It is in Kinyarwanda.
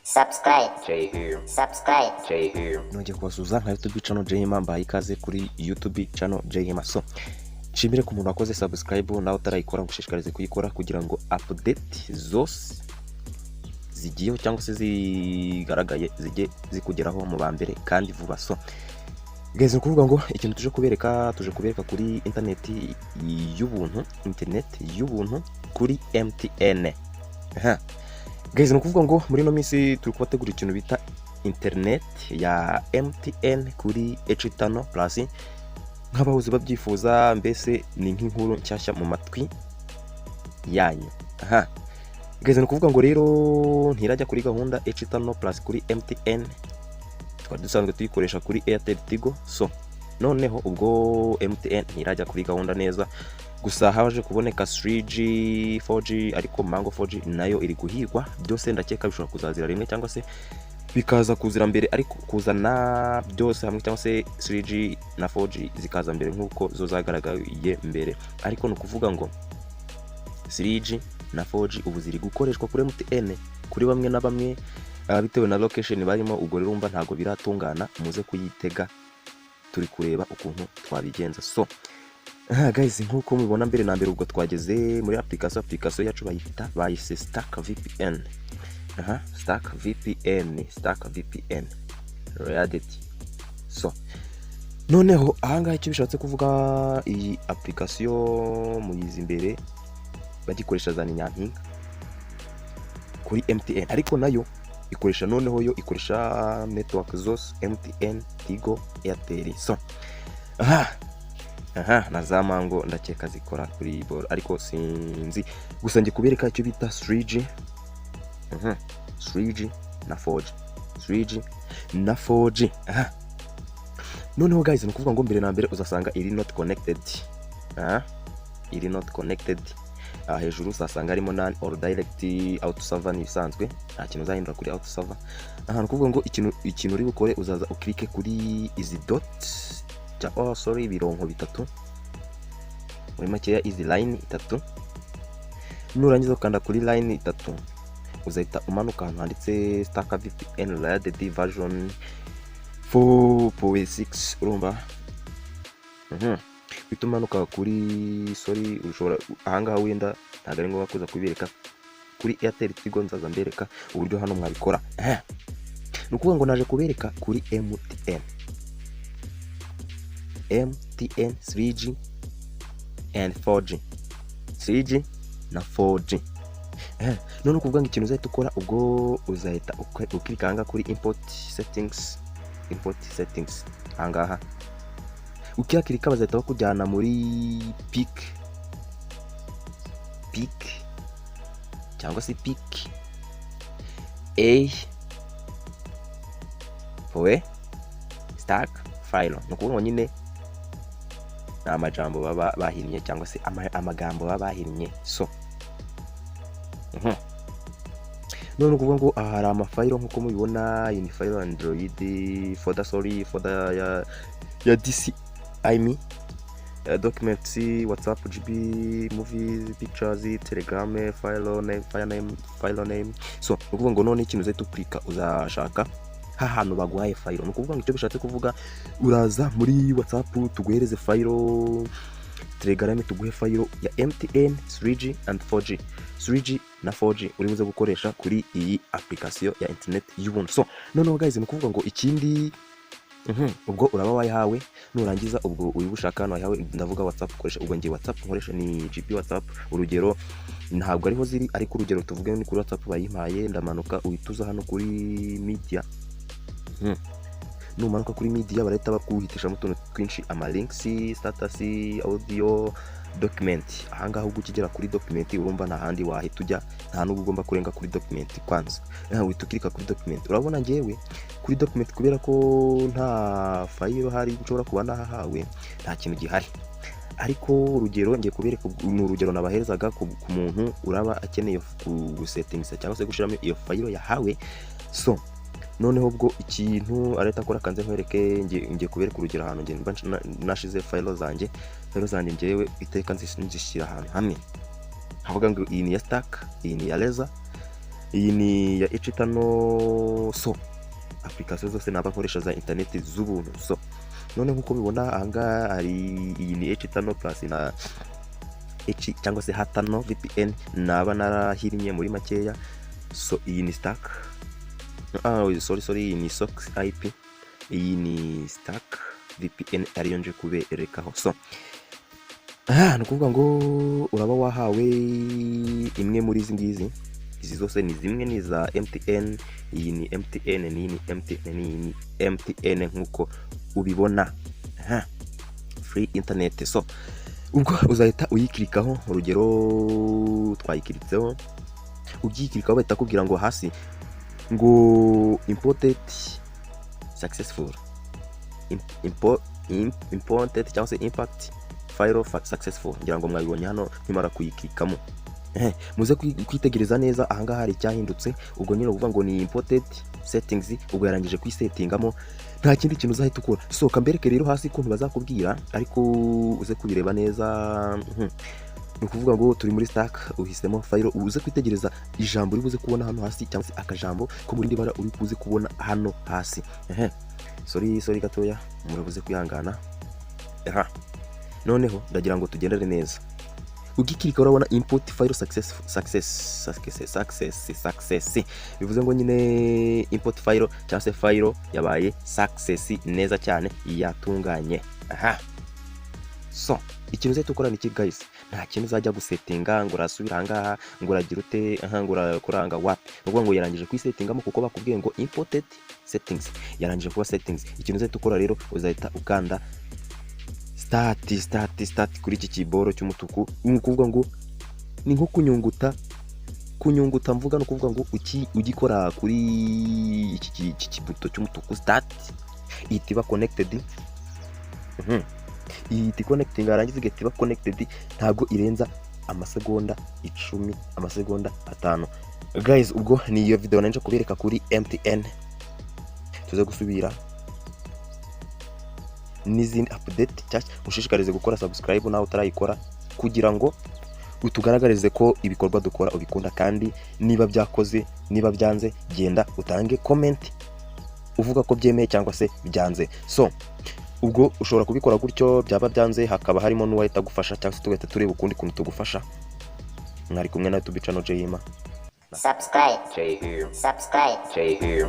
Subscribe. Jay here. Subscribe. Jay here. Nongeye kubasuhuza nka YouTube channel Jehema, mbahaye ikaze kuri YouTube channel Jehema. So nshimire ku muntu wakoze subscribe, nawe utarayikora ngushishikarize kuyikora kugira ngo update zose zigiyeho cyangwa se zigaragaye zijye zikugeraho mu ba mbere kandi vuba. So guys, ni ukuvuga ngo ikintu tuje kubereka kuri internet y'ubuntu, internet y'ubuntu kuri MTN. Aha. Guys, ni ukuvuga ngo muri ino minsi turi kubategura ikintu bita internet ya MTN kuri H5 Plus nk'abahoze babyifuza, mbese ni nk'inkuru nshyashya mu matwi yanyu. Aha. Guys, ni ukuvuga ngo rero ntirajya kuri gahunda H5 Plus kuri MTN, twari dusanzwe tuyikoresha kuri Airtel, Tigo. So noneho ubwo MTN ntirajya kuri gahunda neza, gusa haje kuboneka 3G, 4G, ariko Mango 4G nayo iri guhigwa. Byose ndakeka bishobora kuzazira rimwe cyangwa se bikaza kuzira mbere, ariko kuzana byose hamwe cyangwa se 3G na 4G zikaza mbere nk'uko zo zagaragaye mbere. Ariko ni ukuvuga ngo 3G na 4G ubu ziri gukoreshwa kuri MTN kuri bamwe na bamwe, bitewe na location barimo. Ubwo rero urumva ntabwo biratungana, muze kuyitega, turi kureba ukuntu twabigenza. So aha guys, nk'uko mubibona, mbere na mbere ubwo twageze muri application yacu bayita, bayise Stark VPN. Aha, Stark VPN, Stark VPN Reality. So noneho ahangaha icyo bishatse kuvuga, iyi application muyizi imbere bagikoresha za Nyampinga kuri MTN, ariko nayo ikoresha, noneho yo ikoresha network zose: MTN, Tigo, Airtel. So aha na za Mango ndakeka zikora kuri boro, ariko sinzi. Gusa njye kubereka icyo bita 3G, 3G na 4G, 3G na 4G. Aha noneho guys, ni ukuvuga ngo mbere na mbere uzasanga iri not connected. Aha iri not connected. Aha hejuru uzasanga harimo none or direct, auto server ni ibisanzwe, nta kintu uzahindura kuri auto server. Aha ni ukuvuga ngo ikintu uri bukore, uzaza ukirike kuri izi dot, oh sorry, ibironko bitatu, muri makeya izi line itatu. Nurangiza ukanda kuri line itatu, uzahita umanuka ahantu handitse Stark VPN Reloaded version 4.6. Urumva, uhita umanuka kuri, sorry, ushobora ahangaha wenda ntabwo ari ngombwa kuza kubereka kuri Airtel, Tigo, nzaza mbereka uburyo hano mwabikora. Ni ukuvuga ngo naje kubereka kuri MTN, MTN 3G and 4G, 3G na 4G. None ukuvuga ngo ikintu uzahita ukora, ubwo uzahita ukirika ahangaha kuri import settings, import settings ahangaha. Ukihakirika bazahita bakujyana muri pick cyangwa se pick a poe stack file. Ni ukuvuga ngo nyine ni amajambo baba bahinnye cyangwa se amagambo baba bahinnye. So none ukuvuga ngo aha hari amafayiro nk'uko mubibona. Iyi ni fayiro Android folder, sorry, folder ya DCIM, documents, WhatsApp, GB, movies, pictures, Telegram, file name, file name, file name. So ni ukuvuga ngo none ikintu uzahita uklika, uzashaka hahantu baguhaye fayiro. Ni ukuvuga ngo icyo bishatse kuvuga, uraza muri WhatsApp tuguhereze fayiro, Telegram tuguhe fayiro ya MTN 3G and 4G, 3G na 4G uri buze gukoresha kuri iyi application ya internet y'ubuntu. So noneho guys, ni ukuvuga ngo ikindi, ubwo uraba wayihawe. Nurangiza ubwo uri bushaka hano wayihawe, ndavuga WhatsApp ukoresha. Ubwo ngiye WhatsApp nkoresha ni GB WhatsApp, urugero ntabwo ariho ziri, ariko urugero tuvuge ni kuri WhatsApp bayimpaye. Ndamanuka, uhita uza hano kuri media. Numanuka kuri media barahita bakuhitishamo utuntu twinshi: ama links, status, audio, document. Ahangaha ubwo ukigera kuri document, urumva nta handi wahita ujya, nta n'ubwo ugomba kurenga kuri document kwanza. Uhita ukirika kuri document. Urabona ngewe kuri document, kubera ko nta fayiro hari nshobora kuba nahahawe, nta kintu gihari. Ariko urugero ngiye kubereka, ni urugero nabaherezaga ku muntu uraba akeneye gusetingisa cyangwa se gushyiramo iyo fayiro yahawe. So noneho ubwo ikintu arahita akora, kanze nkwereke, ngiye kubereka urugero ahantu ngiye mba nashize fayiro zanjye. Fayiro zanjye ngewe iteka nzishyira ahantu hamwe, havuga ngo iyi ni iya Stark, iyi ni iya Reza. Iyi ni ya Ecitano. So application zose naba nkoresha za internet z'ubuntu. So none nk'uko mubibona ahangaha hari iyi ni Ecitano plus na H cyangwa se Hatano VPN naba narahirimye muri makeya. So iyi ni Stark, ah, sorry, sorry, iyi ni Sox IP, iyi ni Stark VPN ariyo nje kuberekaho. So aha ni ukuvuga ngo uraba wahawe imwe muri izi ngizi. Izi zose ni zimwe, ni za MTN. Iyi ni MTN, n'iyi ni MTN, n'iyi ni MTN nk'uko ubibona. Aha free internet. So ubwo uzahita uyikirikaho. Urugero twayikiritseho. Ugiyikirikaho bahita bakubwira ngo hasi ngo "imported successful", imported cyangwa se impact file successful. Ngira ngo mwabibonye hano nkimara kuyiklikamo. Muze kwitegereza neza ahangaha hari icyahindutse. Ubwo nyine uvuga ngo ni imported settings, ubwo yarangije kuyisettingamo, nta kindi kintu uzahita ukora. Soka mbereke rero hasi ukuntu bazakubwira, ariko uze kubireba neza. Ni ukuvuga ngo turi muri Stark, uhisemo file. Uze kwitegereza ijambo uri buze kubona hano hasi, cyangwa se akajambo ko muri rindi bara uri buze kubona hano hasi. Ehe, sorry, sorry gatoya, murabuze kwihangana. Aha noneho ndagira ngo tugendere neza. Ugikirika urabona "input file success, success, success, success, success". Bivuze ngo nyine import file cyangwa se file yabaye success neza cyane, yatunganye. Aha so ikintu uzahita ukora ni iki, guys? Nta kintu uzajya gusettinga ngo urasubira ahangaha, ngo uragira ute aha, ngo urakuranga, wapi. Ni ukuvuga ngo yarangije kuyisettingamo kuko bakubwiye ngo "imported settings", yarangije kuba settings. Ikintu uzahita ukora rero, uzahita ukanda start, start, start kuri iki kiboro cy'umutuku. Ni ukuvuga ngo ni nko kunyunguta. Kunyunguta mvuga ni ukuvuga ngo ugikora kuri iki kibuto cy'umutuku start, ihita iba connected. Ihita connecting, yarangiza igahita iba connected. Ntabwo irenza amasegonda 10, amasegonda 5, guys. Ubwo ni iyo video nanje kubereka kuri MTN. Tuze gusubira n'izindi update nshyashya. Mushishikarize gukora subscribe nawe utarayikora, kugira ngo utugaragarize ko ibikorwa dukora ubikunda. Kandi niba byakoze, niba byanze, genda utange comment uvuga ko byemeye cyangwa se byanze. So ubwo ushobora kubikora gutyo, byaba byanze hakaba harimo n'uwahita agufasha, cyangwa se tugahita tureba ukundi kuntu tugufasha. Mwari kumwe na YouTube channel Jayima. Subscribe. J here. Subscribe. J here.